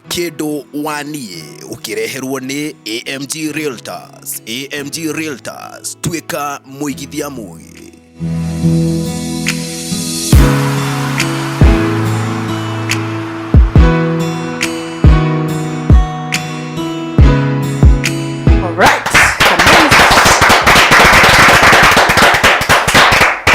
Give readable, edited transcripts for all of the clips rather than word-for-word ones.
Kĩndũ wa niĩ ũkĩreherwo nĩ AMG Realtors. AMG Realtors, tuĩka mũigithia mũgĩ. Alright.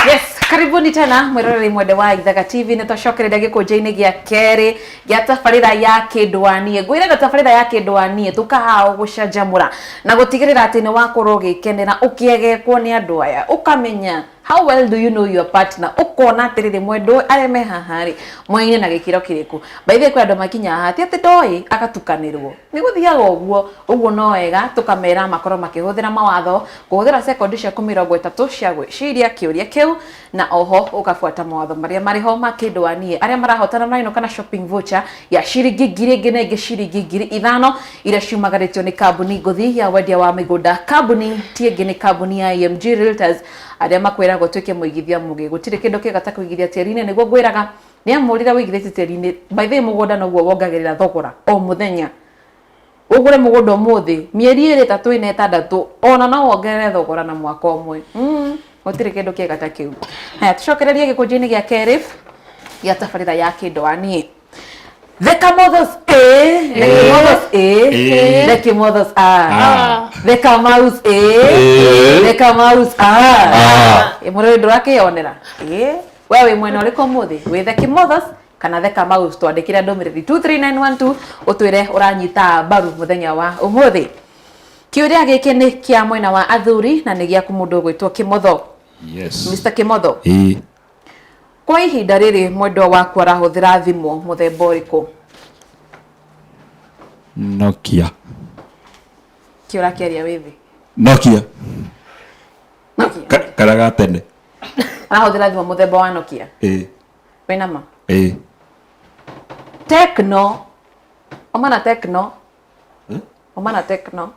Yes, karibuni tena mwiroreri mwende wa Ithaga TV nĩ twacokereria gĩkũnjũ-inĩ gĩa kerĩ gĩa tabarĩra ya kĩndũ wa niĩ. Ngwĩre na tabarĩra ya kĩndũ wa niĩ tũkaha gũcanjamũra na gũtigĩrĩra atĩ nĩ wakorwo ũgĩkenera ũkĩegekwo nĩ andũ aya ũkamenya how well do you know your partner, ũkona atĩrĩrĩ mwendwa ũyũ arĩa me haha rĩ moyaine na gĩkĩro kĩrĩkũ. By the way kwĩ andũ makinyaga haha ti atĩ ndoĩ agatukanĩrwo, nĩ gũthiaga ũguo. Ũguo no wega tũkamera makorwo makĩhũthĩra mawatho, kũhũthĩra sekondi ciaku 30 cia gwĩciria kĩũria kĩu na oho ũgabuata mawatho marĩa marĩ ho ma kĩndũ wa niĩ. Arĩa marahotana marainũka na shopping voucher ya ciringi 1000 ĩngĩ na ĩngĩ ciringi 5000 iria ciumagarĩtio nĩ kambuni ngũthi ya wendia wa mĩgũnda. Kambuni ti ĩngĩ nĩ kambuni ya AMG Realtors arĩa makwĩraga ũtuĩke mũigithia mũgĩ. Gũtirĩ kĩndũ kĩega ta kũigithia tĩri-inĩ, nĩguo ngwĩraga nĩ amu rĩrĩa ũigithĩtie tĩri-inĩ, by the way mũgũnda noguo wongagĩrĩra thogora o mũthenya. Ũgũre mũgũnda ũmũthĩ, mĩeri ĩrĩ, ĩtatũ, ĩna, ĩtandatũ, ona no wongerere thogora na mwaka ũmwe. Gũtirĩ kĩndũ kĩega ta kĩu. Haya, tũcokererie gĩkũnjũ-inĩ gĩa kerĩ gĩa tabarĩra ya kĩndũ wa niĩ. The Kamothos A, the Kimothos A, the Kimothos A, the Kamaus A, the Kamaus A. Mũrĩrĩ ndũrakĩyonera? Ĩ, we wĩ mwena ũrĩkũ ũmũthĩ? Wĩ the Kimothos kana the Kamaus? Twandĩkĩre ndũmĩrĩri 23912 ũtwĩre ũranyita mbaru mũthenya wa ũmũthĩ. Kĩũria gĩkĩ nĩ kĩa mwena wa athuri na nĩ gĩaku mũndũ ũgwĩtwo Kĩmotho. Yes. Mr. Kĩmotho. Ĩĩ. Kwa ihinda rĩrĩ mwendwa waku arahũthĩra thimũ mũthemba ũrĩkũ? Nokia. Kĩ ũrakĩaria wĩ thĩ? Nokia. Nokia. Karĩa ga tene. Arahũthĩra thimũ mũthemba wa Nokia? Ĩĩ. Wĩna ma? Ĩĩ. Tecno. Uma na Tecno. Uma na Tecno.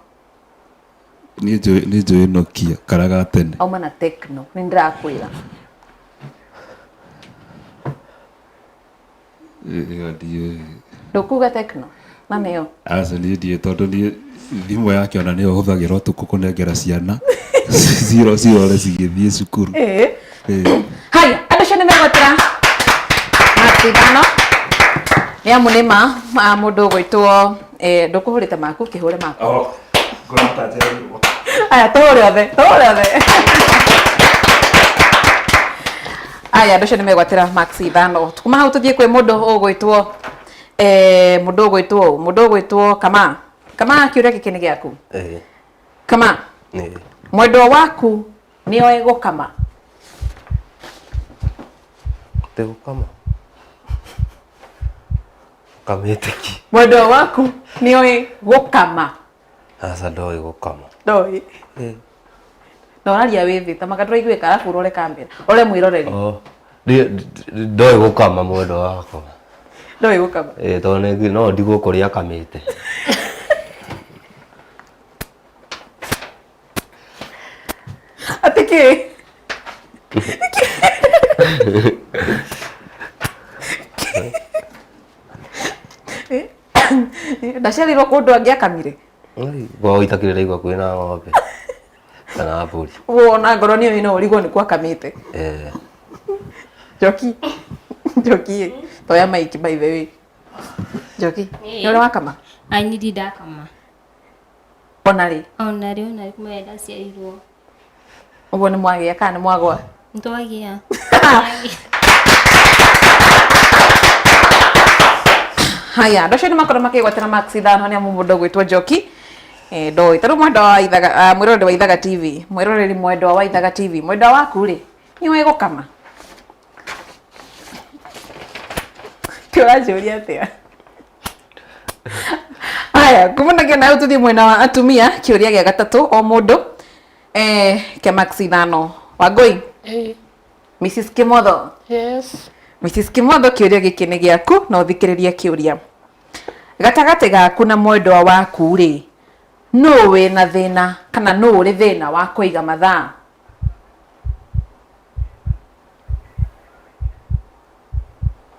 Niĩ njũĩ Nokia karĩa ga tene. Auma na Tecno. Nĩ ndĩrakwĩra. Ĩyo ndiũĩ. Ndũkuga Tecno? Na nĩyo. Aca niĩ ndiũĩ tondũ niĩ thimũ yake ona nĩyo hũthagĩra ũtukũ kũnengera ciana cirore cigĩthiĩ cukuru. Ĩĩ. Ĩĩ. Haya, andũ acio nĩ megwatĩra marks ithano. Nĩ amu nĩ ma mũndũ ũgwĩtwo ndũkũhũrĩte maku, kĩhũre maku. Oh, ngona ta njereirwo. Aya, tũhũre othe, tũhũre othe. Aya, andũ acio nĩ megwatĩra marks ithano. Kuma hau tũthiĩ kwĩ mũndũ ũgwĩtwo mũndũ ũgwĩtwo mũndũ ũgwĩtwo Kama. Kama, kĩũria gĩkĩ nĩ gĩaku. Ĩĩ. Kama. Ĩĩ. Mwendwa waku nĩ oĩ gũkama? Atĩ gũkama? Ũkamĩte kĩ? Mwendwa waku nĩ oĩ gũkama? Aca ndoĩ gũkama. Ndoĩ. Ĩĩ. Na ũraria wĩ thĩ ta maka ndũraiguĩka arabu ũrore kamera. Ũrore mwĩroreri. Oh. Ndoĩ gũkama mwendwa wakwa. Ndoĩ gũkama. Ĩĩ tondũ nĩ no ndigwo kũrĩa akamĩte. Atĩ kĩ? Ndaciarirwo kũndũ angĩakamire. Kwao itakĩrĩ ndaigua kwĩna ng'ombe kana mbũri. Wona ngorwo nĩ no ũrigwo nĩ kwakamĩte. Eh. Njoki. Njoki. Toya maiki by the way. Njoki. Nĩ ũrĩ wakama? Ai niĩ ndirĩ ndakama. Ona rĩ? Ona rĩ, ona rĩ kuma rĩrĩa ndaciarirwo. Ũguo nĩ mwagĩa kana nĩ mwagwa? Nĩ twagĩa. Haya, andũ acio nĩ makorwo makĩgwatĩra marks ithano nĩ amu mũndũ ũgwĩtwo Njoki ndoĩ. Ta rĩu mwendwa wa Ithaga, ah, mwĩroreri wa Ithaga TV, mwĩroreri mwendwa wa Ithaga TV, mwendwa waku rĩ, nĩ ũĩ gũkama? Kĩ ũranjũria atĩa? Haya, kumanagia nawe tũthiĩ mwena wa atumia, kĩũria gĩa gatatũ o mũndũ kĩa marks ithano. Wangũi? Ĩĩ. Mrs. Kimotho? Yes. Mrs. Kimotho, kĩũria gĩkĩ nĩ gĩaku na ũthikĩrĩrie kĩũria. Gatagatĩ gaku na mwendwa waku rĩ, nũ wĩna thĩna kana nũ ũrĩ thĩna wa kũiga mathaa?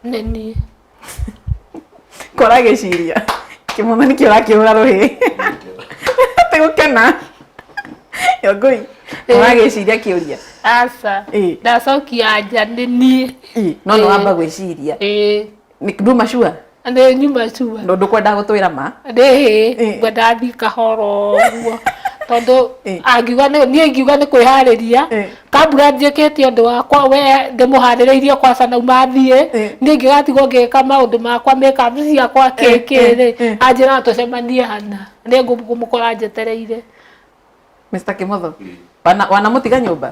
Nĩ niĩ. Kora gĩciria. Kĩmũthũ nĩkĩo ũrakĩhũra rũhĩ. Atĩ gũkena. Yongoi, ũragĩciria kĩũria. Aca. Ĩĩ. Ndacokia anja nĩ niĩ. Ĩĩ, no nĩ wamba gwĩciria. Ĩĩ. Nduma sure? Nĩ nyuma cua. Ndũ ndũkwenda gũtwĩra ma? Nĩ Ĩĩ. ngwenda thiĩ kahora ũguo. Tondũ Ĩĩ. angiuga nĩ niĩ ingiuga nĩ kwĩharĩria Ĩĩ. kambura njĩkĩte ũndũ wakwa we ndĩmũharĩrĩirie kwaca nauma thiĩ Ĩĩ. niĩ ingĩgatigwo ngĩka maũndũ makwa makeup ciakwa Ĩĩ, kĩkĩ rĩ ĩĩ. anjĩraga tũcemanie hana nĩ ngũmũkora njetereire. Mr. Kimotho, wana wanamũtiga nyũmba?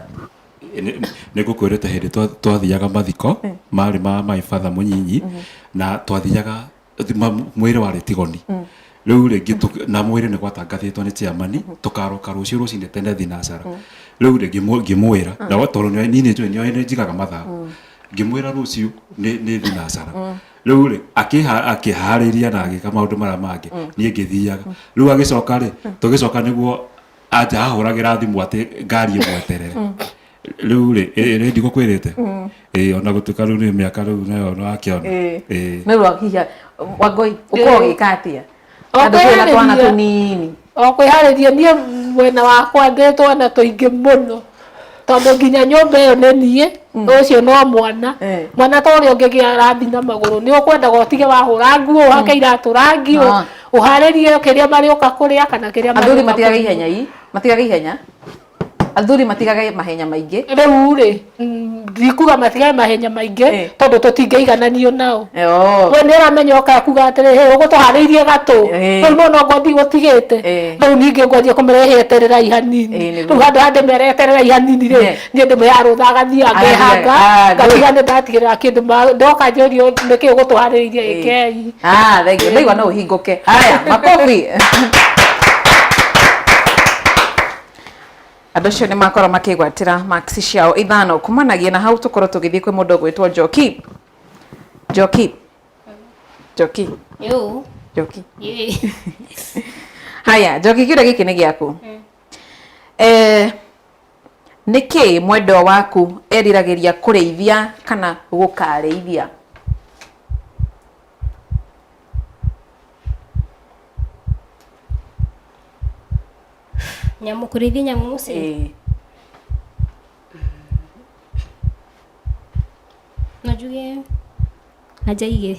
Nä ngå kwä rä te hä ndä twathiaga mathiko marä ma my father mũnyinyi na twathiaga mwä rä warä tigoni rä u rä ngä na mwä rä nä gwatangathä two nä chairman tå karoka rå cio rå cinä tene thinacara rä u rä ngä mwä ra na tondå niĩ nä njå nä njigaga mathaa ngä mwä ra rå cio nä thinacara rä u rä akä harä ria na agä ka maå ndå marĩa mangĩ niĩ ngĩthiaga rĩu agĩcoka rĩ tũgĩcoka nĩguo anja ahũragĩra thimũ atĩ ngari ĩmweterere rĩu rĩ rĩ ndigũkwĩrĩte ĩ ona gũtuĩka rĩu nĩ mĩaka rĩu nayo nĩwakĩona Ĩĩ. ĩ Nĩ rwa hihi Wangũi ũkoragwo ũgĩka atĩa? O Andũ kwĩna twana kwĩharĩria. tũnini. O kwĩharĩria niĩ mwena wakwa ndĩ twana tũingĩ mũno tondũ nginya nyũmba ĩyo nĩ niĩ ũcio no mwana. Eh. Mwana ta ũrĩa ũngĩgĩa arathiĩ na magũrũ nĩ ũkwendaga ũtige wahũra nguo ũhake iratũ rangi Ah. ũharĩrie kĩrĩa marĩũka kũrĩa kana kĩrĩa Athuri marĩũka matigaga kũnyua. ihenya i, matigaga ihenya. Athuri matigaga mahenya maingĩ. Rĩu rĩ ndikuga matigage mahenya maingĩ Eh. tondũ tũtingĩigananio nao. Oh. We nĩ ũramenya ũka kuga atĩrĩ hĩ ũgũtũharĩirie gatũ Eh. rĩu no no ngothi gũtigĩte Eh. rĩu ningĩ ngwanjia kũmĩrehe etererai hanini Eh, nĩguo. rĩu handũ ha ndĩmere etererai hanini rĩ Eh. niĩ ndĩmũheaga rũtha agathiĩ ngehanga Ah, good. ngatiga nĩ ndatigĩrĩra kĩndũ ndoka njũrio nĩkĩ ũgũtũharĩirie ĩkei. Ah, thank you. Ndaigua no ũhingũke. Haya, makobi. Andũ acio nĩ makorwo makĩgwatĩra marks ciao ithano kumanagia na hau tũkorwo tũgĩthiĩ kwĩ mũndũ ũgwĩtwo Njoki. Njoki. Njoki. Yo. Njoki. Ĩĩ. Haya, Njoki kĩũria gĩkĩ nĩ gĩaku. Eh, nĩkĩ mwendwa waku eriragĩria kũrĩithia kana gũkarĩithia? Nyamũ kũrĩithia nyamũ mũciĩ. Ĩĩ. No njuge anja igĩrĩ.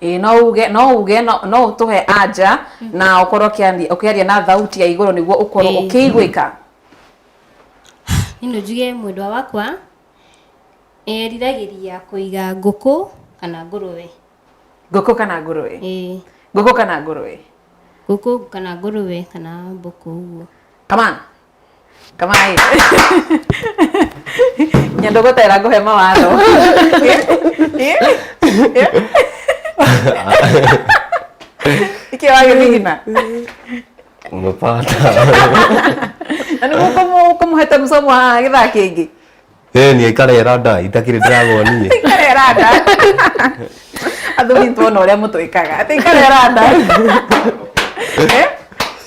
Ĩĩ no uge no uge no no ũtũhe anja na ũkorwo ũkĩaria ũkĩaria na thauti ya igũrũ nĩguo ũkorwo Ĩĩ. ũkĩiguĩka. Niĩ no njuge mwendwa wakwa eriragĩria kũiga ngũkũ kana ngũrũwe. Ngũkũ kana ngũrũwe? Ĩĩ. Ngũkũ kana ngũrũwe? Ngũkũ kana ngũrũwe kana mbũkũ ũguo. Come on. Come on. Nyandũgũtera ngũhe mawatho. Nĩkĩ wagĩthigina? Umepata. Na nĩguo ũkũmũhete msomo haha gĩthaa kĩngĩ. Ĩ niĩ ikarera nda itakĩrĩ ndĩragwo niĩ. Ikarera nda. Athuri tuona ũrĩa mũtwĩkaga. Atĩ ikarera nda. Eh?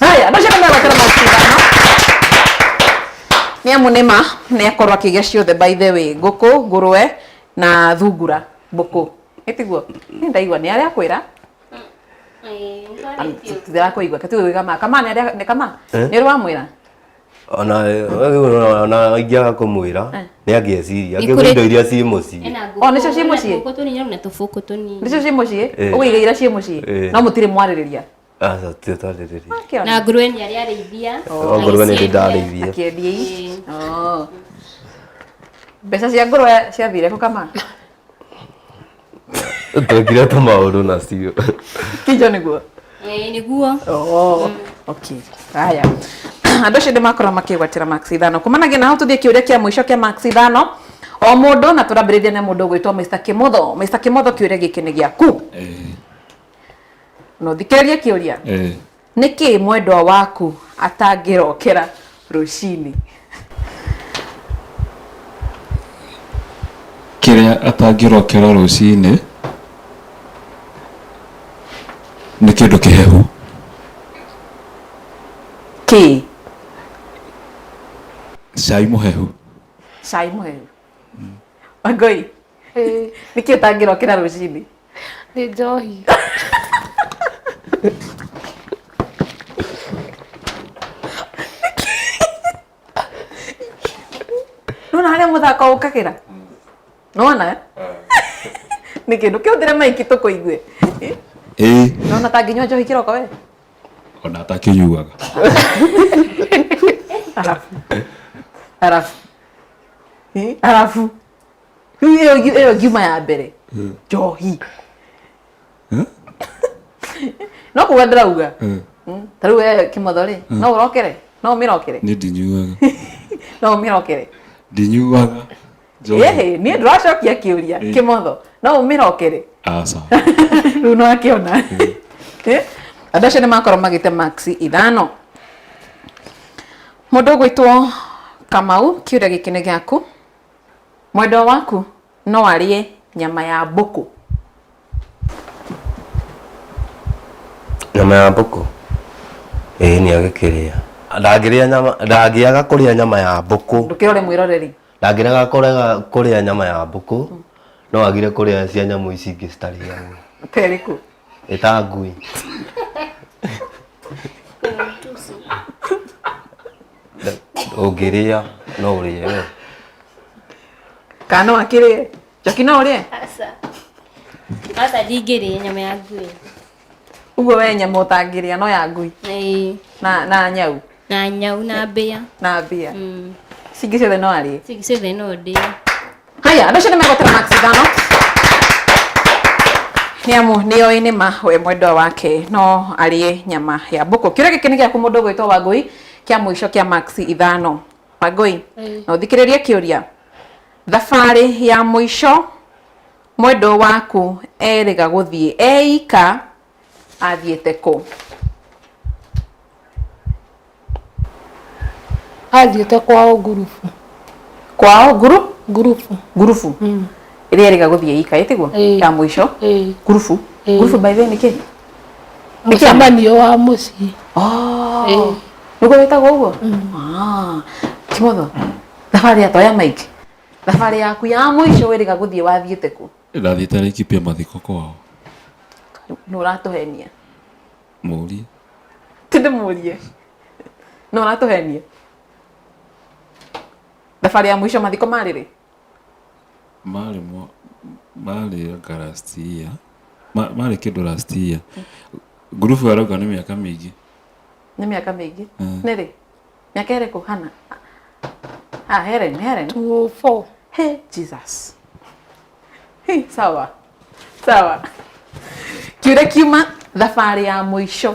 Haya, andũ acio nĩmegwatĩra marks ithano. Nĩ amu nĩ ma nĩ akorwo akĩgĩa ciothe by the way ngũkũ ngũrũwe na thungura mbũkũ ĩtiguo nĩ ndaigua nĩ arĩa akwĩra tindĩrakũigua katiũĩ kama kama nĩ arĩa nĩ kama Eh? nĩ ũrĩ wamwĩra Ona ona ingĩaga kũmwĩra nĩ angĩeciria Nĩ angĩgũra kũrĩ- indo iria ciĩ mũciĩ. Ena Oh, nĩcio ciĩ mũciĩ? Ngũkũ tũnini na tũbũkũ tũnini. nĩcio ciĩ mũciĩ Eh. ũgũigĩira ciĩ mũciĩ Eh. no mũtirĩ mwarĩrĩria Aca tũtirĩ twarĩrĩria. Akĩona. Na ngũrũwe nĩ arĩa arĩithia. O ngũrũwe nĩ ndĩ ndarĩithia. akĩendia i Ĩĩ. Oh. mbeca cia ngũrũwe ciathire kũ kama Twekire tũmaũndũ nacio. kinjo nĩguo Ĩĩ nĩguo. Oh, okay. Haya. Andũ acio nĩ makorwo makĩgwatĩra marks ithano. Kumanagia na hau tũthiĩ kĩũria kĩa mũico kĩa marks ithano. O mũndũ na tũrambĩrĩria na mũndũ ũgwĩtwo Mr. Kimotho. Mr. Kimotho kĩũria gĩkĩ nĩ gĩaku. No thikĩrĩrie kĩũria. Ĩ Nĩkĩ mwendwa waku atangĩrokera rũcinĩ? Kĩrĩa atangĩrokera rũcinĩ nĩ kĩndũ kĩhehu. Kĩ? Cai mũhehu. Cai mũhehu. Wangũi, Ĩĩ. nĩkĩ ũtangĩrokera rũcinĩ? Nĩ njohi. Mũthako ũkagĩra. Nona? Nĩ kĩndũ kĩhũthĩre maiki tũkũigue. Ĩĩ. Nona ta ngĩnyua njohi kĩroko we? Ona atakĩnyuaga. Arabu. Arabu. Arabu. Rĩu ĩyo ĩyo ngiuma ya mbere. Njohi. No kuga ndĩrauga. Ta rĩu we kĩmotho rĩ, no ũrokere? No ũmĩrokere? Niĩ ndinyuaga. No ũmĩrokere? Ndinyuaga. Njohi. Ĩhĩ, niĩ ndĩracokia kĩũria. Kĩmotho, no ũmĩrokere? Aca. Rĩu no akĩona. Andũ acio nĩ makorwo magĩte max ithano. Mũndũ ũgwĩtwo Kamau, kĩũria gĩkĩ nĩ gĩaku. Mwendwa waku no arĩe nyama ya mbũkũ? Nyama ya mbũkũ? Ĩĩ nĩ agĩkĩrĩa. Ndangĩrĩa nyama, ndangĩaga kũrĩa nyama ya mbũkũ. Ndũkĩrore mwĩroreri. Ndangĩrega kũrega kũrĩa nyama ya mbũkũ, no agire kũrĩa cia nyamũ ici ingĩ citarĩagwo. Ta ĩrĩkũ? Ĩta ngui. Ũngĩrĩa no ũrĩe we. Kana no akĩrĩe? Njoki no ũrĩe? Aca. Aca ndingĩrĩa nyama ya ngui. Ũguo we nyama ũtangĩrĩa no ya ngui? Ĩĩ. Na nyau? Na nyau na mbĩa. Na mbĩa. Ici ingĩ ciothe no arĩe? Ici ingĩ ciothe no ndĩe. Haya, andũ acio nĩ megũtara max ithano. Nĩ amu nĩ oĩ nĩ ma we mwendwa wake no arĩe nyama ya mbũkũ. Kĩũria gĩkĩ nĩ gĩaku mũndũ ũgwĩtwo Wangũi kĩa mũico kĩa max ithano. Wangũi, na ũthikĩrĩrie kĩũria. Thabarĩ ya mũico mwendwa waku erĩga gũthiĩ eika athiĩte kũ? Athiĩte kwao ngurubu. Kwao nguru? Ngurubu. Ngurubu. Ĩrĩa erĩga gũthiĩ ika, ĩtiguo? Ya mũico. Ngurubu. Ngurubu by the way nĩ kĩ? Mũcemanio wa mũciĩ. Oh. Nĩguo wĩtagwo ũguo? Ah. Kimotho, thabarĩ ya toya mic. Thabarĩ yaku ya mũico wĩrĩga gũthiĩ wathiĩte kũ? Ndathiĩte Laikipia mathiko kwao. Nũ ũratũhenia? Mũrie. Ti ndĩmũrie. Nũ ũratũhenia? Thabarĩ ya mũico mathiko marĩ rĩ? Marĩ marĩ anga last year. Marĩ kĩndũ last year. Ngurubu arauga nĩ mĩaka mĩingĩ. Nĩ mĩaka mĩingĩ? Nĩ rĩ? Mĩaka ĩrĩkũ Hana? Ah, Helen, Helen. 204. Hey, Jesus. Hey, sawa. Sawa. Kĩũria kiuma thabarĩ ya mũico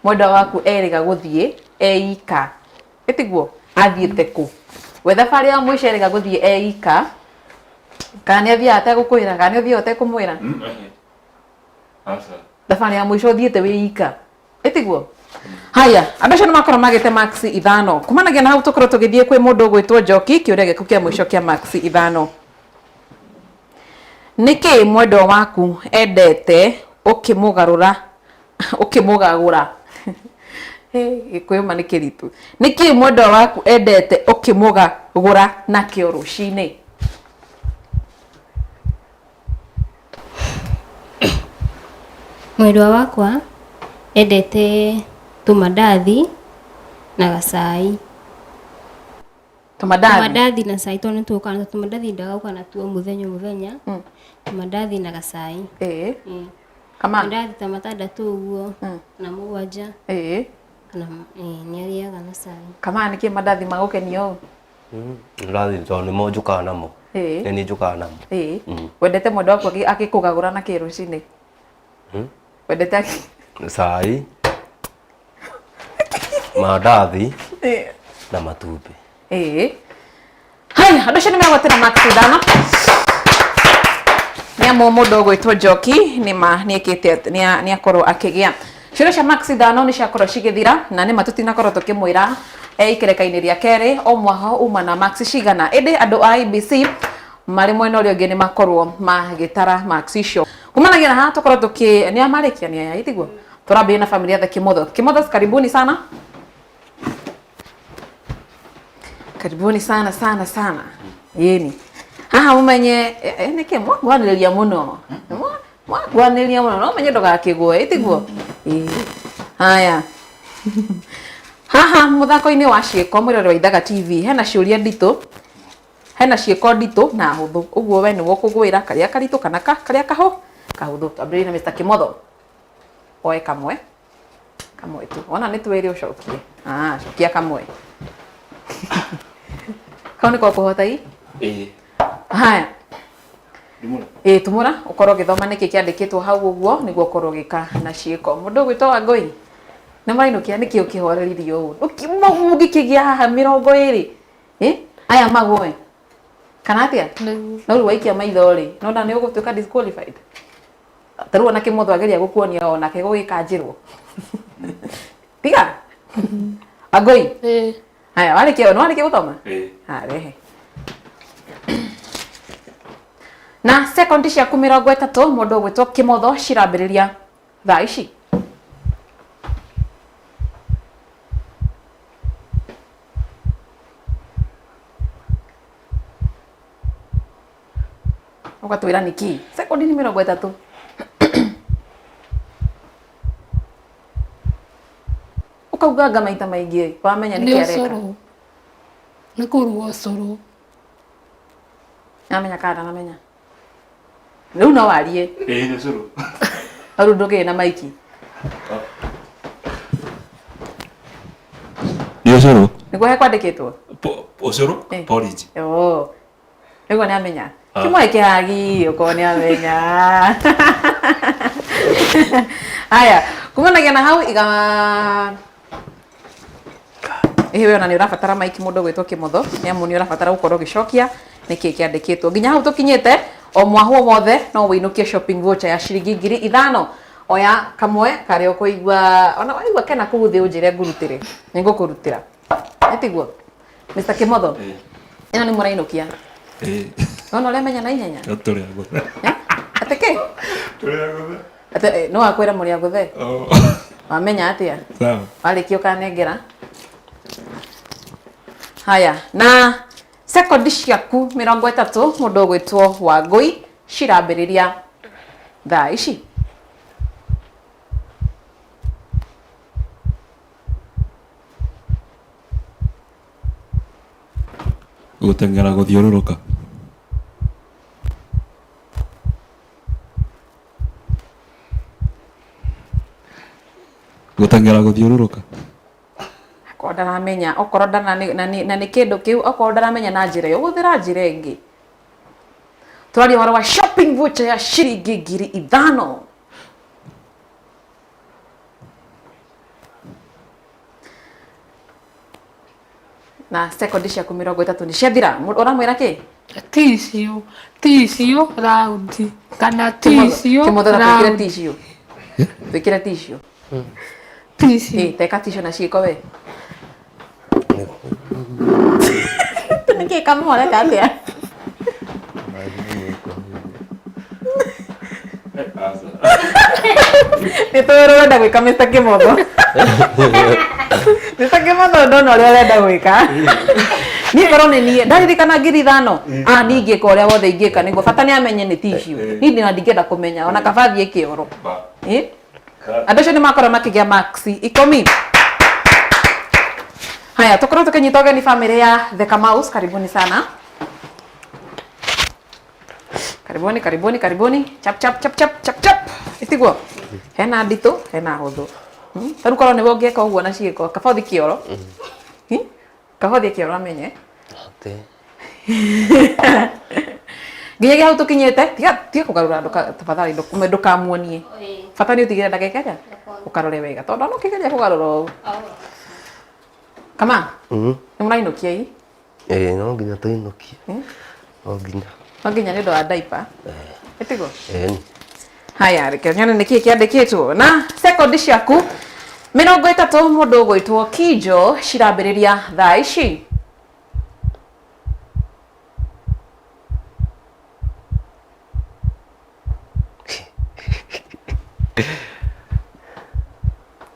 mwendwa waku erĩga gũthiĩ eika. Ĩtiguo? Athiĩte kũ? We thabarĩ ya mũico erĩga gũthiĩ eika kana nĩ athiaga ategũkwĩra kana nĩ ũthiaga ũtekũmwĩra? Thabarĩ ya mũico ũthiĩte wĩ ika. Ĩtiguo? Haya, andũ acio nĩ makorwo magĩte max ithano. Kumanagia na hau tũkorwo tũgĩthiĩ kwĩ mũndũ ũgwĩtwo Njoki, kĩũria gĩaku kĩa mũico kĩa max ithano. Nĩkĩ mwendwa waku endete ũkĩmũgarũra ũkĩmũgagũra? Gĩkũyũ ma nĩ kĩritũ. Nĩkĩ mwendwa waku endete ũkĩmũgagũra nakĩo rũcinĩ? Mwendwa wakwa endete tũmandathi na gacai. Tũmandathi? Tũmandathi na cai tondũ nĩtũkaga na tũmandathi ndendaga gũka natuo mũthenya o mũthenya. Tũmandathi na gacai. Kama? Mandathi ta matandatũ ũguo kana mũgwanja. Kana nĩ arĩaga na cai. Kama nĩkĩ mandathi magũkenia ũũ? Mandathi tondũ nĩmo njũkaga namo. Nĩ niĩ njũkaga namo. Wendete mwendwa waku akĩkũgagũra na kĩ rũcinĩ? Wendete akĩ Cai, mandathi na matumbĩ. Haya, andũ acio nĩ megwatĩra max ithano. Nĩ amu mũndũ ũgwĩtwo Njoki nĩ ma nĩ ekĩte nĩ akorwo akĩgĩa. Ciũria cia max ithano nĩ ciakorwo cigĩthira na nĩ ma tũtinakorwo tũkĩmwĩra ikereka-inĩ rĩa kerĩ o mwaho uma na max cigana. Ĩndĩ andũ a IEBC marĩ mwena ũrĩa ũngĩ nĩ makorwo magĩtara max icio. Kumanagia na haha tũkorwo tũkĩ nĩ amarĩkia nĩ aya itiguo? Tũrambĩrĩria na family ya The Kimotho. Kimotho karibuni sana. Karibuni sana sana sana. Yeni. Haha mumenye nĩkĩ mwakwanĩrĩria mũno. Mwakwanĩrĩria mũno no menye ndũgakĩgwe ĩtiguo? Ĩĩ. Haya. Haha mũthako-inĩ wa ciĩko mwĩrore wa Ithaga TV hena ciũria nditũ. Hena ciĩko nditũ na hũthũ, ũguo we nĩwe ũkũgwĩra karĩa karitũ kana karĩa kahũthũ. Twambĩrĩrie na Mr. Kimotho. Oe kamwe kamwe tu, ona nĩ twĩrĩ ũcokie. Ah, cokia kamwe kau nĩko kũhota i. Ĩĩ. Haya. Ndimũra. Ĩĩ, tumũra ũkorwo ũgĩthoma nĩkĩ kĩandĩkĩtwo hau ũguo nĩguo ũkorwo ũgĩka na ciĩko. Mũndũ ũgwĩtwo Wangũi, nĩ mũrainũkia nĩkĩ ũkĩhoreririo ũũ? Mũngĩkĩgĩa haha 20, ĩ aya magũe kana atĩa? Nĩguo. No rĩu waikia maitho rĩ, nona nĩ ũgũtuĩka disqualified. Ta rĩu ona Kĩmotho ageria gũkuonia onake gũgĩkanjĩrwo. Tiga. Wangũi. Ĩĩ. Haya, warĩkia, nĩ warĩkia gũthoma? Ĩĩ. Ha, rehe. Na sekondi ciaku 30 mũndũ ũgwĩtwo Kĩmotho cirambĩrĩria thaa ici. Ũgatwĩra nĩkĩ? Sekondi nĩ 30. Ũkauganga maita maingĩ wamenya Nĩ nĩkĩ areka. ũcũrũ. Nĩ kũruga ũcũrũ. Namenya kana ndanamenya. Rĩu no warie. Ĩĩ nĩ ũcũrũ. Rĩu ndũkĩrĩ na maiki. Nĩ ũcũrũ. Nĩguo he kwandĩkĩtwo? Ũcũrũ? Eh. Porridge. Oh. Nĩguo nĩ amenya. Ah. Kĩmwe kĩhagi ũkorwo nĩ amenya. Haya, kumanagia na hau iga ĩhĩ we ona nĩ ũrabatara maiki mũndũ ũgwĩtwo Kĩmotho nĩ amu nĩ ũrabatara gũkorwo ũgĩcokia nĩkĩ kĩandĩkĩtwo nginya hau tũkinyĩte. O mwahwo wothe no wĩinũkie shopping voucher ya ciringi 5000. Oya kamwe karĩa ũkũigua, ona waigua kena kũu thĩ ũnjĩre ngũrutĩre, nĩ ngũkũrutĩra. Nĩ tiguo Mr. Kĩmotho? Ĩno nĩ mũrainũkia. Ĩĩ. Nona ũrĩa menya na ihenya. Tũrĩ agũthe. Eh? Atĩ kĩ? Tũrĩ agũthe. Atĩ nĩ wakwĩra mũrĩ agũthe? Oh. Wamenya atĩa? Sawa. Warĩkia ũkanengera. Haya, na sekondi ciaku 30 mũndũ ũgwĩtwo Wangũi cirambĩrĩria thaa ici. Gũteng'era gũthiũrũrũka. Gũteng'era gũthiũrũrũka. Akorwo ndaramenya, okorwo ndana na nĩ kĩndũ kĩu, okorwo ndaramenya na njĩra ĩyo, hũthĩra njĩra ĩngĩ. Tũraria ũhoro wa shopping voucher ya ciringi 5000. Na sekondi ciaku 30 nĩ ciathira. Ũramwĩra kĩ? Tissue, tissue raundi kana tissue Kĩmotho na twĩkĩre raundi. tissue. Twĩkĩre tissue. Tissue. Ĩ, teka tissue na ciĩko we. Nĩkĩ kamwe ũreka atĩa? Nĩ tũĩ ũrĩa ũrenda gwĩka Mr. Kĩmotho. Mr. Kĩmotho ndona ũrĩa ũrenda gwĩka. Niĩ korwo nĩ niĩ ndaririkana 5000. Ah, niĩ ingĩka ũrĩa wothe ingĩka nĩguo bata nĩ amenye nĩ tissue. Niĩ ndina ndingĩenda kũmenya ona kaba thiĩ kĩoro. Ĩ? Andũ acio nĩ makorwo makĩgĩa marks 10. Haya, tũkorwo tũkĩnyita ũgeni family ya The Kamaus, karibuni sana. Karibuni, karibuni, karibuni. Chap chap chap chap chap chap. Itiguo. Hena nditũ, hena hũthũ. Ta rĩu korwo nĩwe ũngĩka ũguo na ciĩko, kaba ũthiĩ kĩoro. Kaba ũthiĩ kĩoro amenye. Atĩ. Nginyagia hau tũkinyĩte, tiga tiga kũgarũra tafadhali ndũkamuonie. Bata nĩ ũtigĩre ndagĩka ĩrĩa ũkarore wega tondũ ona ũkĩgeria kũgarũra ũũ. Kama, nĩ mũrainũkia ii? Ĩĩ no nginya tũinũkie. No nginya. No nginya nĩ ũndũ wa diaper. Ĩtiguo? Ĩni. Haya, reke nyone nĩkĩ kĩandĩkĩtwo na sekondi ciaku 30 mũndũ ũgwĩtwo Kijo cirambĩrĩria thaa ici.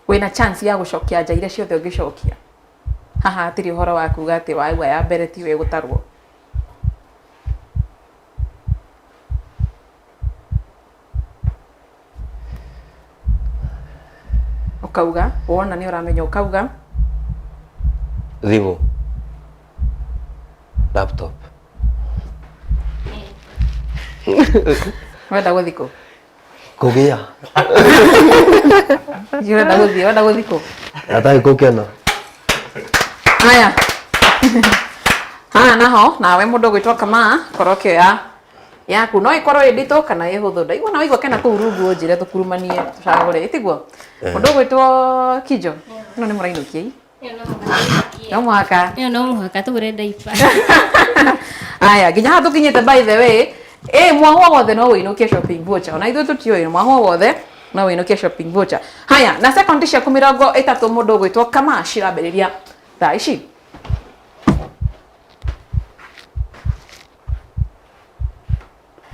Wĩna chance ya gũcokia nja iria ciothe ũngĩcokia. Haha hatirĩ ũhoro wa kuga atĩ waigua ya mbere tiwe ĩgũtarwo. Ũkauga, wona nĩ ũramenya ũkauga. Thimũ. Laptop. Wenda gũthiĩ kũ? Kũgĩa. Wenda gũthiĩ, wenda gũthiĩ kũ? Atarĩ gũkena. Haya. Haha naho nawe mũndũ ũgwĩtwo Kamaa korwo ũkĩoya yaku no ĩkorwo ĩ nditũ kana ĩ hũthũ ndaigua na waigua kena kũu rungu ũnjĩre tũkurumanie tũcagũre ĩtiguo mũndũ ũgwĩtwo Kijo ĩno nĩ mũrainũkia ii no mũhaka Ĩyo no mũhaka tũgũre diaper. Aya, nginya haha tũkinyĩte by the way, ĩ mwahũ wothe no wĩinũkie shopping voucher. Ona ithuĩ tũtiũĩ mwahũ wothe no wĩinũkie shopping voucher. Haya, na sekondi ciaku 30 mũndũ ũgwĩtwo Kama cirambĩrĩria thaa ici.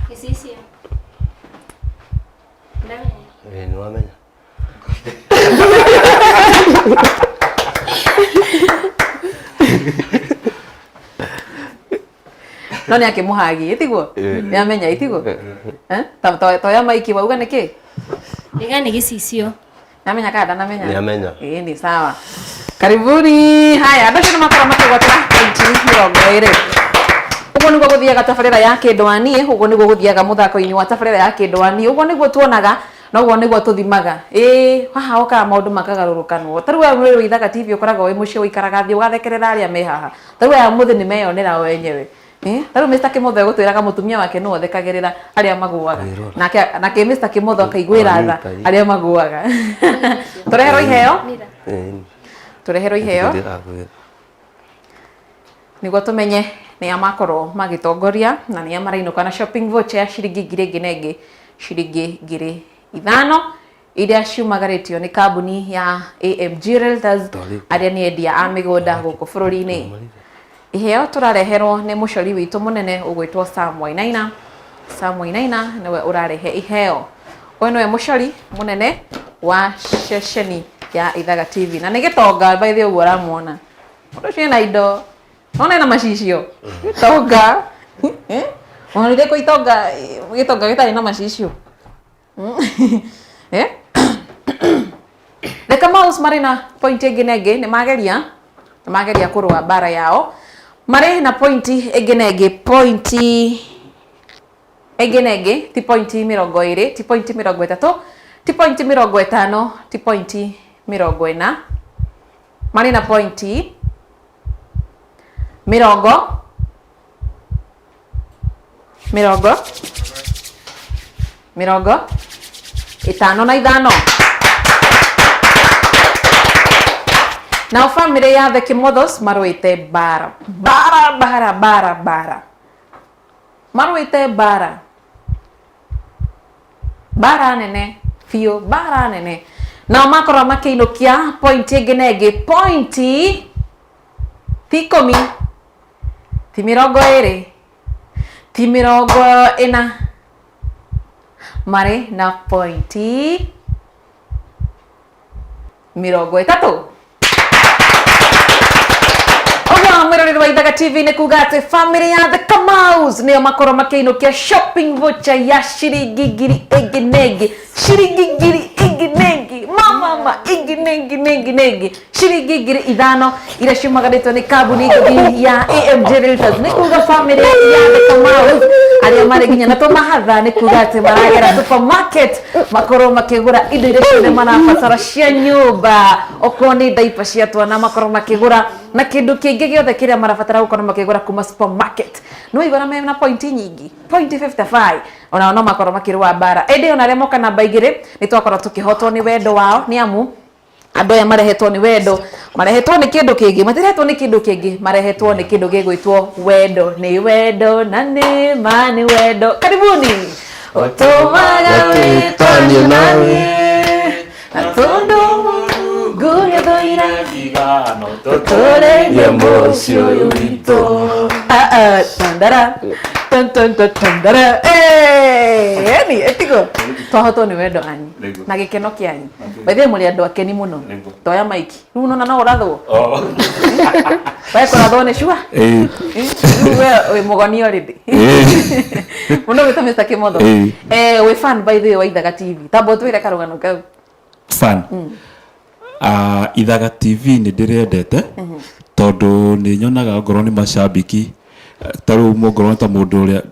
Gĩcicio. Ndamenya. Ĩĩ nĩ wamenya. No nĩ akĩmũhagie, ĩtiguo? Nĩ amenya, ĩtiguo? Eh? Toya maiki wauga nĩ kĩ? Ndiga nĩ gĩcicio. Namenya kana ndanamenya? Nĩamenya. Ĩĩ ni sawa. Karibuni. Haya, andũ acio nĩ makorwo makĩgwatĩra pointi 20. Ũguo nĩguo gũthiaga tabarĩra ya kĩndũ wa niĩ, ũguo nĩguo gũthiaga mũthako-inĩ wa tabarĩra ya kĩndũ wa niĩ, ũguo nĩguo tuonaga na ũguo nĩguo tũthimaga. Ĩĩ haha hokaga maũndũ makagarũrũkanwo. Ta rĩu we mwĩrĩ wa Ithaga TV ũkoragwo wĩ mũciĩ ũikaraga thĩ ũgathekerera arĩa me haha. Ta rĩu aya ũmũthĩ nĩ meyonera o enyewe. Eh, ta rĩu Mr. Kimotho egũtwĩraga mũtumia wake nĩwe ũthekagĩrĩra arĩa magũaga. Nake nake Mr. Kimotho akaiguĩra tha arĩa magũaga. Tũreherwo iheo, tũreherwo iheo nĩguo tũmenye nĩa makorwo magĩtongoria na nĩa marainũka na shopping voucher ya ciringi ngiri ĩngĩ na ĩngĩ ciringi 5000 iria ciumagarĩtio nĩ kambuni ya AMG Realtors arĩa nĩ endia a mĩgũnda gũkũ bũrũri-inĩ. Iheo tũrareherwo nĩ mũcori witũ mũnene ũgwĩtwo Sam Wainaina. Sam Wainaina nĩwe ũrarehe iheo. Ũyũ nĩwe mũcori mũnene wa ceceni ya Ithaga TV na nĩ gĩtonga by the way ũguo ũramuona. Mũndũ ũcio ena indo nona ena macicio gĩtonga. Wonire kũ itonga gĩtonga gĩtarĩ na macicio? Eh? The Kamaus marĩ na point ĩngĩ na ĩngĩ nĩ mageria nĩ mageria kũrũa mbara yao marĩ na pointi ĩngĩ na ĩngĩ pointi ĩngĩ na ĩngĩ ti pointi 20 ti pointi 30 ti pointi 50 ti pointi 40 marĩ na pointi mĩrongo mĩrongo 55. Nao bamĩrĩ ya The Kimothos marũĩte mbara mbara mbara mbara mbara marũĩte mbara mbara nene biũ mbara nene nao makorwo makĩinũkia pointi ĩngĩ na ĩngĩ pointi ti 10 ti 20 ti 40 marĩ na pointi 30. Ũguo mwĩroreri wa Ithaga TV nĩ kuga atĩ family ya The Kamaus nĩo makorwo makĩinũkia shopping voucher ya ciringi ngiri ĩngĩ na ĩngĩ ciringi ngiri ĩngĩ na ĩngĩ mamama ĩngĩ na ĩngĩ na ĩngĩ na ĩngĩ ciringi 5000 iria ciumagarĩtwo nĩ kambuni ngũthi ya AMG Realtors nĩ kuga family ya The Kamaus arĩa marĩ nginya na tũmahatha nĩ kuga atĩ maragera supermarket makorwo makĩgũra indo iria ciothe marabatara cia nyũmba okorwo nĩ diaper cia twana makorwo makĩgũra na kĩndũ kĩngĩ gĩothe kĩrĩa marabatara gũkorwo makĩgũra kuma supermarket no igora mena pointi nyingĩ pointi 55 onao no makorwo makĩrũa mbara ĩndĩ ona arĩa moka namba 2 nĩ twakorwo tũkĩhotwo nĩ wendo wao nĩ amu andũ aya marehetwo nĩ wendo marehetwo nĩ kĩndũ kĩngĩ matirehetwo nĩ kĩndũ kĩngĩ marehetwo nĩ kĩndũ gĩgwĩtwo wendo nĩ wendo na nĩ ma nĩ wendo karibuni ũtũmaga wĩtanio nawe na tondũ Mũrungu nĩathũire tũtũrĩrie mũciĩ ũyũ witũ. Ah, ah, tandara tan tan tan tandara eh yani etigo twahotwo nĩ wendo anyu Nĩguo. na gĩkeno kĩanyu by the way mũrĩ andũ akeni mũno Nĩguo. toya maiki rĩu nona no ũrathwo we kũrathwo nĩ cua Ĩĩ. Rĩu we wĩ mũgoni already mũno wĩta Mr. Kimotho Ĩĩ. eh wĩ fan by the way wa Ithaga TV tamba ũtwĩre karũgano kau fan Ah, Ithaga TV nĩ ndĩrĩendete tondũ nĩ nyonaga ongorwo nĩ macambiki ta rĩu ongorwo nĩ ta mũndũ ũrĩa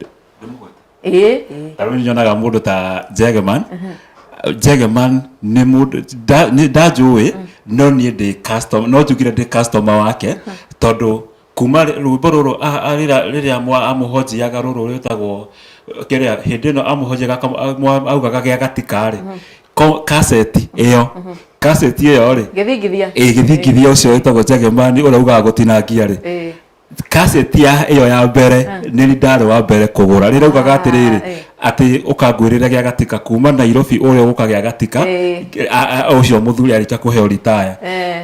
Ĩĩ. Ta rĩu nyonaga mũndũ ta Jegeman. Jegeman nĩ mũndũ nĩ ndanjũĩ, no niĩ ndĩ customer, no njugire ndĩ customer wake, tondũ kuma rwĩmbo rũrũ rĩrĩa amũhonjiaga rũrũ rwĩtagwo kĩrĩa, hĩndĩ ĩno amũhonjiaga augaga gĩa gatika rĩ, kaseti ĩyo, kaseti ĩyo rĩ, Gĩthingithia. Ĩ, gĩthingithia ũcio wĩtagwo Jegemani ũrĩa ugaga gũtinangia rĩ, kaseti ya ĩyo ya mbere nĩ niĩ ndarĩ wa mbere kũgũra, rĩrĩa ugaga atĩrĩrĩ, atĩ ũkangwĩrĩra gĩa gatika kuma Nairobi ũrĩa ũgũka gĩa gatika, ũcio mũthuri arĩkia kũheo ritaya.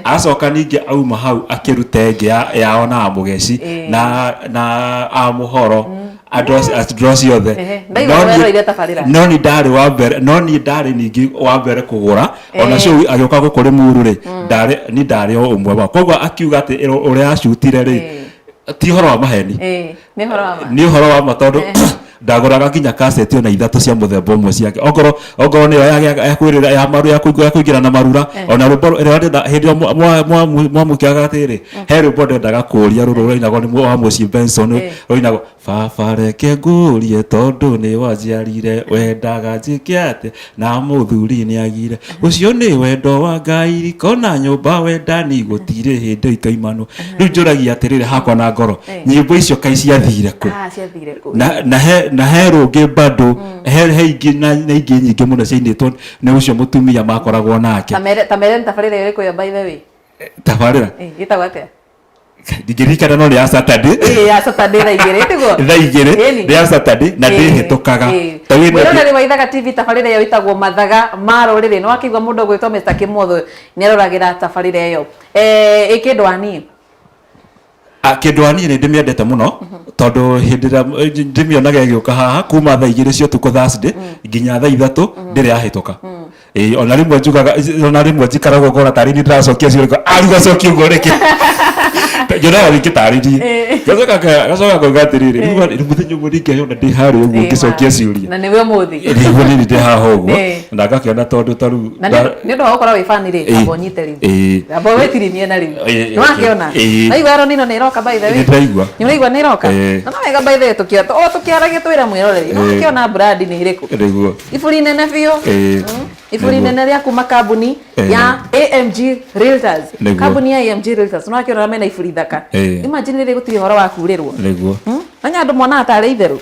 Acoka ningĩ auma hau akĩruta ĩngĩ yao na Amũgeci na Amũhoro, andũ acio othe. Ndaigua weroreire tabarĩra. No niĩ ndarĩ wa mbere, no niĩ ndarĩ ningĩ wa mbere kũgũra ona cio agĩũka gũkũ Rĩmuru rĩ, ndarĩ niĩ ndarĩ o ũmwe wao. Koguo akiuga atĩ ũrĩa acutire rĩ, ti ũhoro wa maheni. Nĩ ũhoro wa ma. Nĩ ũhoro wa ma, tondũ ndagũraga nginya kaseti ona ithatũ cia mũthemba ũmwe ciake, okorwo nĩyo ya kwĩrĩra ya maru ya kũingĩra na marura, ona rwĩmbo rũrĩa ndenda hĩndĩ ĩyo mwamũkĩraga atĩrĩ, he rwĩmbo ndendaga kũũria, rũrũ rũinagwo nĩ wa Mũciĩ Benson, rũinagwo baba reke ngũrie tondũ nĩ wanjiarire, wendaga njĩke atĩa na mũthuri nĩ agire, ũcio nĩ wendo wa Ngai, riko na nyũmba wendani gũtirĩ hĩndĩ ikoimanwo. Rĩu njũragia atĩrĩrĩ hakwa na ngoro, nyĩmbo icio kaĩ ciathire kũ? Ah, ciathire kũ? Na he rũngĩ bado, he ingĩ na ingĩ nyingĩ mũno ciainĩtwo nĩ ũcio mũtumia makoragwo nake. Ta mere nĩ tabarĩra ĩrĩkũ ĩyo, by the way? Tabarĩra? Ĩtagwo atĩa? Ndingĩririkana, no nĩ ya Saturday. Ĩĩ, ya Saturday thaa 2, tiguo? Thaa 2. Nĩ ya Saturday na ndĩhĩtũkaga. Ta wĩna- Mwĩroreri wa Ithaga TV, tabarĩra ĩyo ĩtagwo Mathaga ma Rũrĩrĩ. Nĩ wakĩigua mũndũ ũgwĩtwo Mr. Kĩmotho nĩ aroragĩra tabarĩra ĩyo. Ĩ kĩndũ wa niĩ? Ah, kĩndũ wa niĩ nĩ ndĩmĩendete mũno, tondũ hĩndĩ ĩrĩa ndĩmĩonaga ĩgĩũka haha kuma thaa 2 cia ũtukũ Thursday nginya thaa 3, ndĩrĩ yahĩtũka. Ĩĩ, ona rĩmwe njugaga, ona rĩmwe njikaragwo ngona tarĩ niĩ ndĩracokia ciũria, ariga cokia ũguo rĩngĩ, nyonaga rĩngĩ tarĩ niĩ, ngacoka ngauga atĩrĩrĩ, rĩu mũthenya ũmwe ningĩona ndĩ harĩa ũguo ngĩcokia ciũria. Na nĩwe ũmũthĩ. Nĩguo nĩ ndĩ haha ũguo na ngakĩona tondũ ta rĩu Na nĩ ũndũ wa gũkorwo wĩ fan rĩ, amba ũnyite rĩu. Amba wĩtirimie na rĩu. Nĩ wakĩona? Naigua Ronino nĩ ĩroka, by the way? Nĩ ndĩraigua. Nĩ ũraigua nĩ ĩroka? Ĩĩ. Na no wega, by the way, o tũkĩaragia twĩra mwĩroreri. Nĩ wakĩona brand nĩ ĩrĩkũ? Nĩguo. Iburi nene biũ. Iburi nene rĩa kuma kambuni ya AMG Realtors. Kambuni ya AMG Realtors. Nĩ wakĩona mena iburi thaka. Imagine rĩrĩ gũtirĩ ũhoro wa kurĩrwo. Nĩguo. Na andũ monaga tarĩ itherũ.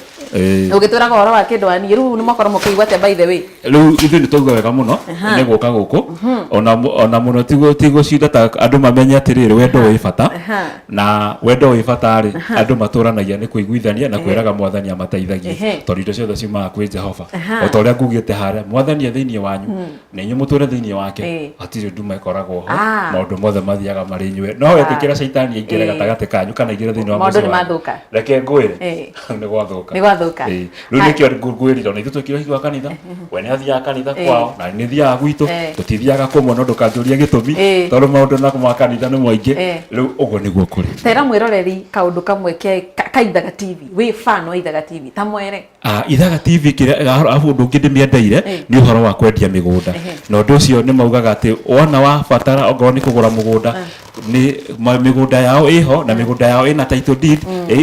Ũgĩtwĩraga ũhoro wa kĩndũ wa niĩ, rĩu nĩ mwakorwo mũkĩigua atĩa, by the way? Rĩu ithuĩ nĩ twaigua wega mũno nĩ gũka gũkũ, ona mũno tigũcinda ta andũ mamenye atĩrĩrĩ, wendo wĩ bata, na wendo wĩ bata rĩ, andũ matũranagia nĩ kũiguithania na kwĩraga Mwathani amateithagie, tondũ indo ciothe ciumaga kwĩ Jehova. O ta ũrĩa ngugĩte harĩa, Mwathani e thĩinĩ wanyu na inyuĩ mũtũre thĩinĩ wake, hatirĩ nduma ĩkoragwo ho. Maũndũ mothe mathiaga marĩ inyuĩ, no wetĩkĩra caitani aingĩre gatagatĩ kanyu kana aingĩre thĩinĩ wa Maũndũ mũciĩ nĩ wanyu, mathũka. Reke ngwĩre, nĩ gwathũka. Nĩ gwathũka. Rĩu nĩkĩo ngwĩrire ona ithuĩ twekire ũhiki wa kanitha, we nĩ athiaga kanitha kwao na nĩ thiaga gwitũ, tũtithiaga kũmwe, no ndũkanjũrie gĩtũmi, tondũ maũndũ na ma kanitha nĩ maingĩ. Rĩu ũguo nĩguo kũrĩ. Tera mwĩroreri kaũndũ kamwe ka Ithaga TV, wĩ fan wa Ithaga TV, ta mwere. Ah, Ithaga TV, kĩrĩa arabu ũndũ ũngĩ ndĩmĩendeire nĩ ũhoro wa kwendia mĩgũnda, na ũndũ ũcio nĩ maugaga atĩ wona wabatara okorwo nĩ kũgũra mũgũnda, nĩ mĩgũnda yao ĩho, na mĩgũnda yao ĩna title deed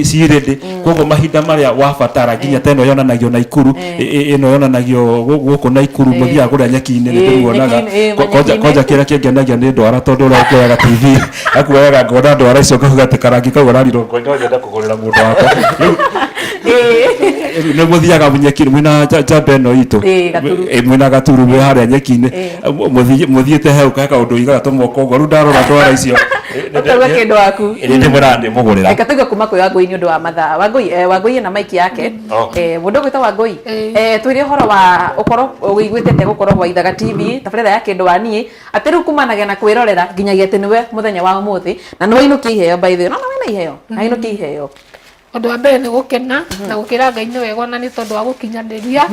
ci ready. Koguo mahinda marĩa wabatara, nginya ta ĩno yonanagio Naikuru, ĩno yonanagio gũkũ Naikuru, mũthiaga kũrĩa nyeki-inĩ, nĩ ndĩmuonaga. Nyeki-inĩ, Kwanja manyeki-inĩ. Kwanja kĩrĩa kĩngenagia nĩ ndwara, tondũ ũrĩa ũkuoyaga TV akuoyaga, ngona ndwara icio ngauga atĩ karangi kau ararirwo, no nyende kũgũrĩra mũndũ wakwa rĩu. Nĩ mũthiaga nyeki mwĩna njamba ĩno itũ. Gaturu. Mwĩna Gaturu, mwĩ harĩa nyeki-inĩ. Mũthiĩte he he kaũndũ igaga tũmoko ũguo, rĩu ndarora ndwara icio Ũkauga kĩndũ waku. Nĩ ndĩmwĩraga ndĩmũgũrĩra. Reke tũigue kuma kwĩ Wangũi nĩ ũndũ wa mathaa. Wangũi, Wangũi ena maiki yake. Mũndũ ũgwĩtwo Wangũi, twĩre ũhoro wa ũkorwo ũiguĩte atĩa gũkorwo gwa Ithaga TV, tabarĩra ya kĩndũ wa niĩ, atĩ rĩu kumanagia na kwĩrorera nginyagia atĩ nĩwe mũthenya wa ũmũthĩ, na nĩ wainũkia iheo, by the way. Nona wĩna iheo, ainũkia iheo. Ũndũ wa mbere nĩ gũkena na gũkĩra Ngai nĩ wega, ona nĩ tondũ wa gũkinyanĩria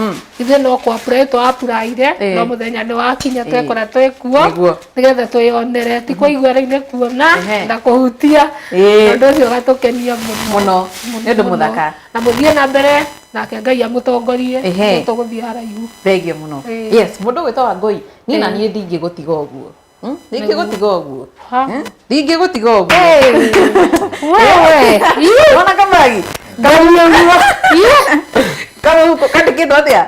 ithuĩ no kũ apply twa applyire, no mũthenya nĩ wakinya twekora twĩkuo nĩgetha twĩyonere, ti kũigua rĩu, nĩ kuona na kũhutia. Ũndũ ũcio ũgatũkenia mũno. Mũno. Nĩ ũndũ mũthaka. Na mũthiĩ na mbere nake, Ngai amũtongorie, nĩ tũgũthiĩ haraihu. Thengio mũno. Yes, mũndũ ũgwĩtwo Wangũi, niĩ na niĩ ndingĩgũtiga ũguo. Ndingĩgũtiga ũguo. Ha? Ndingĩgũtiga ũguo. Wewe. Wona kamagi? Kamũhuko kandĩkĩtwo atĩa?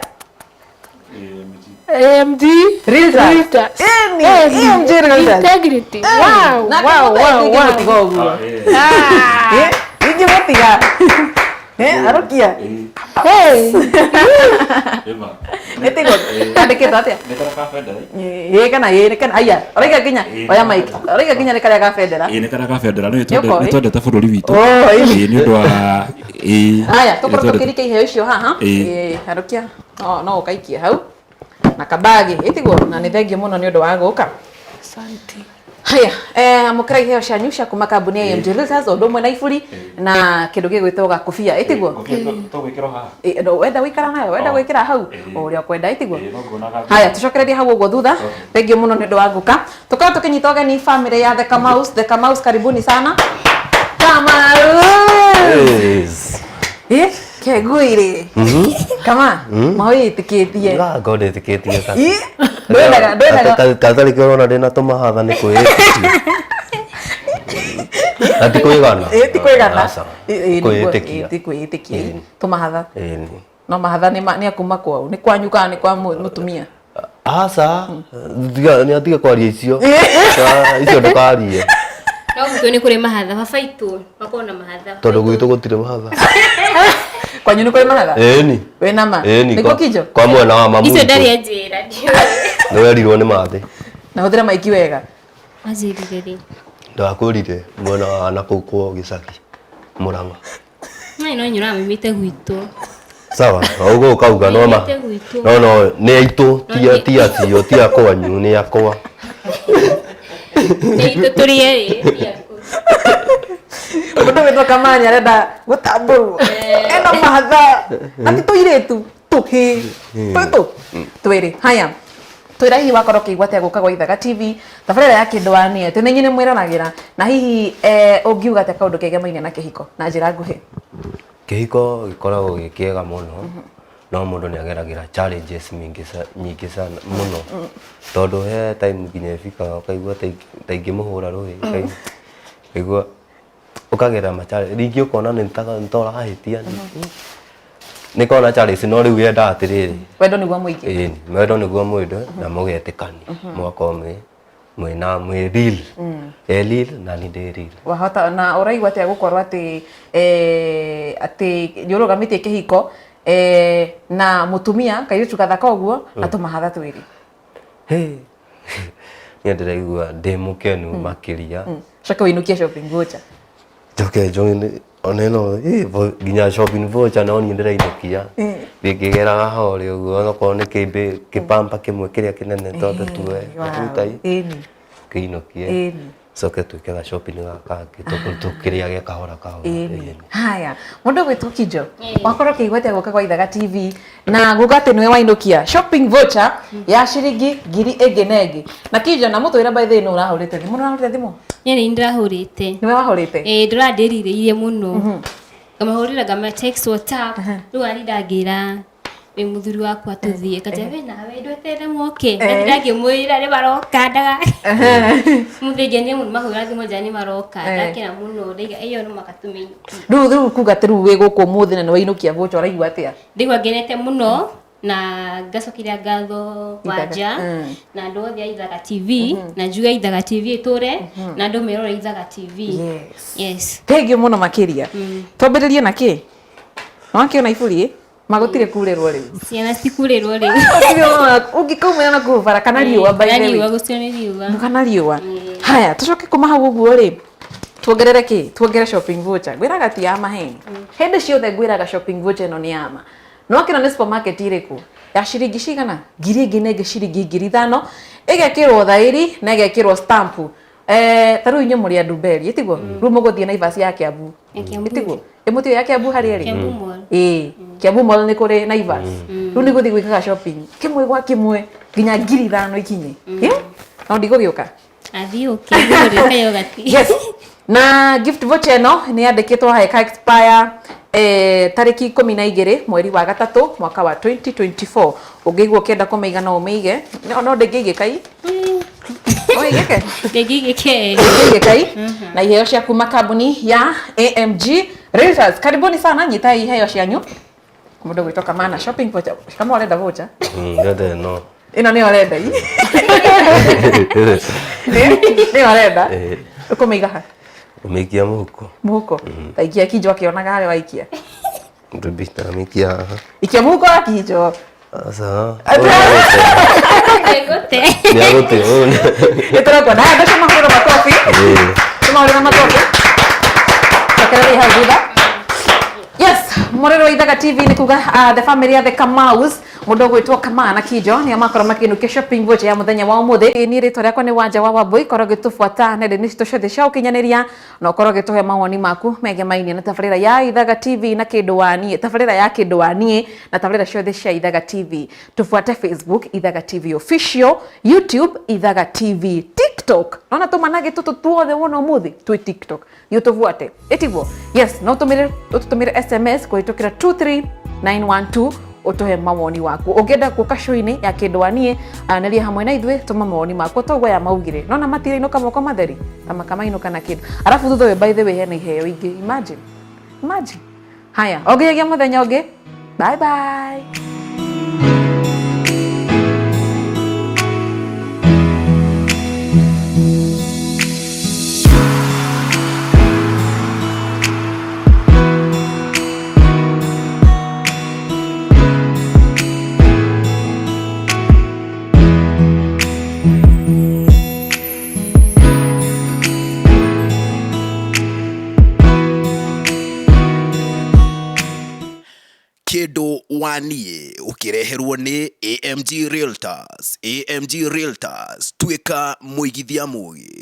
AMG Realtors. Realtors. Ĩni, Ĩni. AMG Realtors. Integrity. Wow, Na wow, wow, wow. ingĩmũtiga ũguo. Ah. Eh, ingĩmũtiga. Eh, arukia. Hey. Ĩtiguo kandĩkĩtwo atĩa? Nĩ karĩa ka bendera. Ĩ kana ĩ nĩ kana aya ũraiga nginya oya mic ũraiga nginya nĩ karĩa ka bendera. Ĩĩ nĩ karĩa ka bendera nĩ Nĩũkoĩ? twendete bũrũri witũ. Oh, ĩni. Ĩĩ nĩ ũndũ wa ĩĩ. Haya, tũkorwo nĩ twendete- tũkĩrika iheo icio haha. Ĩĩ. Ĩĩ, harũkia. No no ũkaikie hau. Na kabagi, ĩtiguo na nĩ thengiũ mũno nĩ ũndũ wa gũka. Asante. Haya, amũkĩra iheo cianyu cia kuma kambuni ya AMG Realtors o ũndũ ũmwe na iburi na kĩndũ gĩgwĩtwo gakobia, ĩtiguo? Tũgwĩkĩra haha. Ĩ, no, wenda gũikara nayo, wenda Oh. gwĩkĩra hau, Ĩĩ. o ũrĩa ũkwenda, ĩtiguo? Ĩĩ, no nguonaga Haya, tũcokererie hau ũguo thutha. Thengiũ mũno nĩ ũndũ wa gũka. Tũkorwo tũkĩnyita ũgeni family ya The Kamaus. The Kamaus, karibuni sana. Kamau! Yes. Ĩ, kengũirĩ. Kama, mawĩtĩkĩtie. Nga ndĩtĩkĩtie ta. Ĩ, ndwendaga ndwendaga Katarĩ kĩo ũrona ndĩna tũmahatha nĩ kwĩĩtĩkia. Na ti kwĩgana. Ĩ, ti kwĩgana. Aca. Ĩ, ĩ, nĩguo, Kwĩĩtĩkia. ĩ, ti kwĩĩtĩkia. Ĩni. Tũmahatha. Ĩni. No mahatha nĩ nĩ akuma kwao. Nĩ kwanyu kana nĩ kwa mũtumia? Aca. Tiga nĩ atige kwaria icio. Icio ndũkarie. No gwitũ nĩ kũrĩ mahatha baba itũ makoragwo na mahatha. Tondũ gwitũ gũtirĩ mahatha. Kwanyu nĩ kũrĩ mahatha? Ĩni. Wĩna ma? Ĩni. Nĩguo Kijo? Kwa mwena wa mamu. Icio ndarĩ anjĩra. Nĩ werirwo nĩ mathĩ. Na hũthĩra maiki wega. Anjĩrire rĩ. Ndakwĩrire mwena wa na kũu kwao gĩcagi. Mũrang'a. No no nyura mimĩte gwitũ. Sawa, ũguo ũkauga no ma. Mimĩte gwitũ. No no nĩ aitũ ti ti acio ti a kwanyu nĩ akwa. Nĩ itũ tũrĩ erĩ. Ti aku. Mũndũ wĩtwo Kamani arenda gũtambũrwo. Ena mahatha. Na ti tũirĩtu, tũhĩĩ. Tũtũ. Twĩrĩ. Haya. Twĩra hihi wakorwo ũkĩigua atĩa gũka gwa Ithaga TV tabarĩra ya kĩndũ wa niĩ atĩ nĩ inyuĩ nĩ mwĩroragĩra na hihi ũngiuga atĩa kaũndũ kegemainie na kĩhiko na njĩra nguhĩ? Kĩhiko gĩkoragwo gĩ kĩega mũno no mũndũ nĩ ageragĩra challenges nyingĩ sana mũno tondũ he time nginya ĩfikaga ũkaigua ta ingĩmũhũra rũhĩ ũkaigua ũkagerera ma challenge rĩngĩ ũkona nĩ ta ũrahĩtia nĩ kona challenge no rĩu yendaga atĩrĩrĩ Wendo nĩguo mũingĩ. ĩni wendo nĩguo mwendwe na mũgetĩkania mũgakorwo mwĩ mwĩna mwĩ real e real na niĩ ndĩ real. Wahota na ũraigua atĩa gũkorwo atĩ atĩ nĩ ũrũgamĩtie kĩhiko na mũtumia kairĩtu gathaka ũguo na tũmahatha twĩrĩ? Hey. Niĩ ndĩraigua ndĩ mũkenu makĩria. Coke wĩinũkie shopping voucher. Njoke njoke ona ĩno nginya shopping voucher no niĩ ndĩrainũkia. Ngĩgeraga ho rĩ ũguo onokorwo nĩ kĩmbĩ kĩpamba kĩmwe kĩrĩa kĩnene tondũ tuoe maguta Ĩni. kĩinũkie. Ĩni. Coke twĩke ga shopping gaka kangĩ tũkĩrĩage kahora kahora. Ĩni. Haya, mũndũ ũgwĩtwo Kijo, wakorwo ũkĩigua atĩa gũka gwa Ithaga TV na guka atĩ nĩwe wainũkia shopping voucher ya ciringi ngiri ĩngĩ na ĩngĩ. Na Kijo na mũtwĩra by the way nũ ũrahũrĩte thimũ? Nũ ũrahũrĩte thimũ? Niĩ nĩ ndĩrahũrĩte. Nĩwe wahũrĩte? Ĩĩ ndĩrandĩrirĩirie mũno. Ngamahũrĩra ngama text WhatsApp. Rĩu arinda ngĩra wĩ mũthuri wakwa tũthiĩ. Kanja we nawe ndweterere moke. Ndatinda ngĩmwĩra nĩ maroka ndaga. Mũthĩnjanie mũno mahũra thimũ nja nĩ maroka. Ndakena mũno ndaiga ĩyo no mũhaka tũmĩinũkie. Rĩu rĩu kuga atĩ rĩu wĩ gũkũ ũmũthĩ na nĩ wainũkia voucher ũraigua atĩa? Ndaigua ngenete mũno na ngacokeria ngatho Wanja na andũ othe a Ithaga TV na njuge Ithaga TV ĩtũre na andũ merore Ithaga TV. Yes. Yes. Thengiũ mũno makĩria. Twambĩrĩrie na kĩ? Nĩwakĩona iburi ĩ? Magũtirĩ kurĩrwo rĩu. Ciana citikurĩrwo rĩu. Ũngĩkaumĩra na kũu bara kana riũa by Kana the way. riũa gũcio nĩ riũa. Kana riũa. Haya, tũcoke kuma hau ũguo rĩ. Tuongerere kĩ? Tuongere shopping voucher. Ngwĩraga ti ya maheni. Hĩndĩ ciothe ngwĩraga shopping voucher ĩno nĩ ya ma. Nĩwakĩona nĩ supermarket ĩrĩkũ? Ya ciringi cigana? Ngiri ĩngĩ na ĩngĩ ciringi ngiri ithano. Ĩgekĩrwo thaĩri na ĩgekĩrwo stamp. Ta rĩu inyuĩ mũrĩ andũ Mberi, ĩtiguo? Rĩu mũgũthiĩ Naivas ya Kiambu. Ya Kiambu. Ĩtiguo? Ĩmũtiũ ya Kiambu harĩa ĩrĩ? Kiambu Mall. Ĩĩ, Kiambu Mall nĩ kũrĩ Naivas. Rĩu nĩ gũthiĩ gwĩkaga shopping kĩmwe gwa kĩmwe nginya ngiri ithano ikinye. No ndigũgĩũka. Athiĩ ũke ngũgũrĩre kayogati. Yes. Na gift voucher ĩno nĩ yandĩkĩtwo haha ĩka expire tarĩki 12 mweri wa gatatũ mwaka wa 2024. Ũngĩigua ũkĩenda kũmĩiga no ũmĩige. No ndĩngĩigĩka i? No ĩigĩke? Ndĩngĩigĩke. Ndĩngĩigĩka i? Na iheo cia kuma kambuni ya AMG Realtors. Karibuni sana, nyitai iheo cianyu. Mũndũ gwĩtwo Kamana shopping voucher. Kama ũrenda voucher? Ndĩrenda ĩno. Ĩno nĩyo ũrenda ii? Nĩyo ũrenda? Eh. Ũkũmĩiga ha? Ũmĩikia mũhuko. Mũhuko? Ta ikia Kinjo akĩonaga harĩa waikia. Ndũmbi ndamĩikia haha. Ikia mũhuko wa Kinjo. Aca. Nĩngũte. Nĩagũte. Nĩtũrakuona. Haya, mbeca mahũrĩrwo makobi. Tũmahũrĩre makobi. Cokereria hau thutha. Yes, mũrĩrĩ wa Ithaga TV nĩ kuga the family ya the Kamaus, mũndũ ũgwĩtwo Kamaa na Kinjo nĩo makorwo makĩinũkia shopping voucher ya mũthenya wa ũmũthĩ. Niĩ rĩtwa rĩakwa nĩ Wanja wa Wambui, korwo ũgĩtũbuata nenda-inĩ citũ ciothe cia ũkinyanĩria na ũkorwo ũgĩtũhe mawoni maku megemainie na tabarĩra ya Ithaga TV na kĩndũ wa niĩ, tabarĩra ya kĩndũ wa niĩ na tabarĩra ciothe cia Ithaga TV. Tufuate Facebook Ithaga TV Official, YouTube Ithaga TV, TikTok. Nona tũmanagĩ tũtũ tuothe wona ũmũthĩ twĩ TikTok. Thiĩ ũtũbuate. Ĩtiguo? Yes, no ũtũmĩre ũtũtũmĩre SMS kũhĩtũkĩra 23912 ũtũhe mawoni waku. Ũngĩenda gũka show-inĩ ya kĩndũ wa niĩ, aranĩria hamwe na ithuĩ, tũma mawoni maku toguo aya maugire. Nona matirainũka moko matheri, ta makamainũka na kĩndũ. Arabu thutha ũyũ by the way hena iheo ingĩ. Imagine. Imagine. Haya, o nginyagia mũthenya ũngĩ. Bye bye. Kĩndũ wa niĩ ũkĩreherwo nĩ AMG Realtors. AMG Realtors, tuĩka mũigithia mũgĩ.